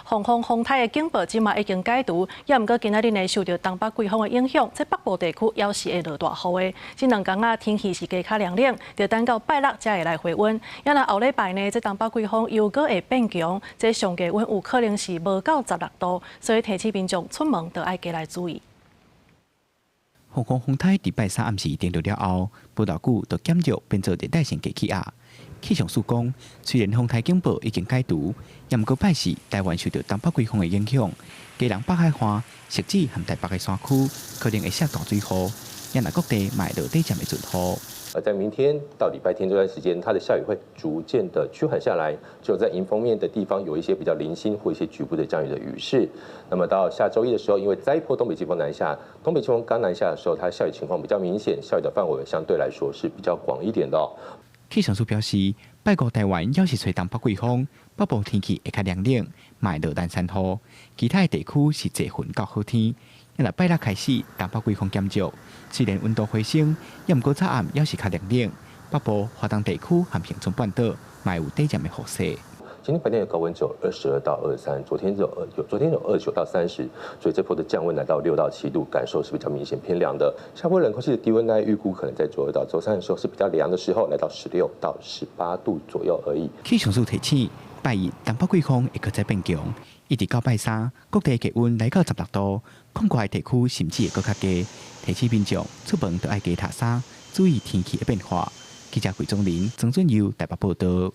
黃風風颱的警報這馬已經解除，也毋過今仔日呢受著東北季風的影響，這北部地區猶是會落大雨的。這兩工仔天氣是加較涼冷，著等到拜六才會來回溫。也若後禮拜呢，這東北季風又閣會變強，這上低溫有可能是無到16度，所以提醒民眾出門都愛加來注意。黃風風颱佇拜三暗時登陸了後，無偌久就減弱變做熱帶性低氣壓。氣象署講，雖然風颱警報已經解除，也毋過拜四台灣受著東北季風的影響，基隆北海岸、汐止和台北的山區可能會下大水雨，也若各地嘛會落短暫的陣雨。而在明天到禮拜天這段時間，它的下雨會逐漸的趨緩下來，只有在迎風面的地方有一些比較零星或一些局部的降雨的雨勢。那麼到下週一的時候，因為再一波東北季風南下，東北季風剛南下的時候，它下雨情況比較明顯，下雨的範圍相對來說是比較廣一點的。氣象署表示，拜五台灣猶是吹東北季風，北部天氣會較涼冷，嘛會落連山雨，其他的地區是濟雲到好天。若拜六開始，東北季風減弱，雖然溫度回升，也毋過早暗猶是較涼冷。北部、華東地區和恆春半島嘛有短暫的雨勢。今天白天的高溫只有22到23，昨天有29到30，所以這波的降溫來到6到7度，感受是比較明顯偏涼的。下波冷空氣的低溫呢，預估可能在週二到週三的時候是比較涼的時候，來到16到18度左右而已。氣象署提醒，拜一東北季風會閣再變強，一直到拜三，各地氣溫來到16度，廣闊地區甚至會閣較低。提醒民眾出門都愛加疊衫，注意天氣的變化。記者桂宗林、曾俊佑台北報道。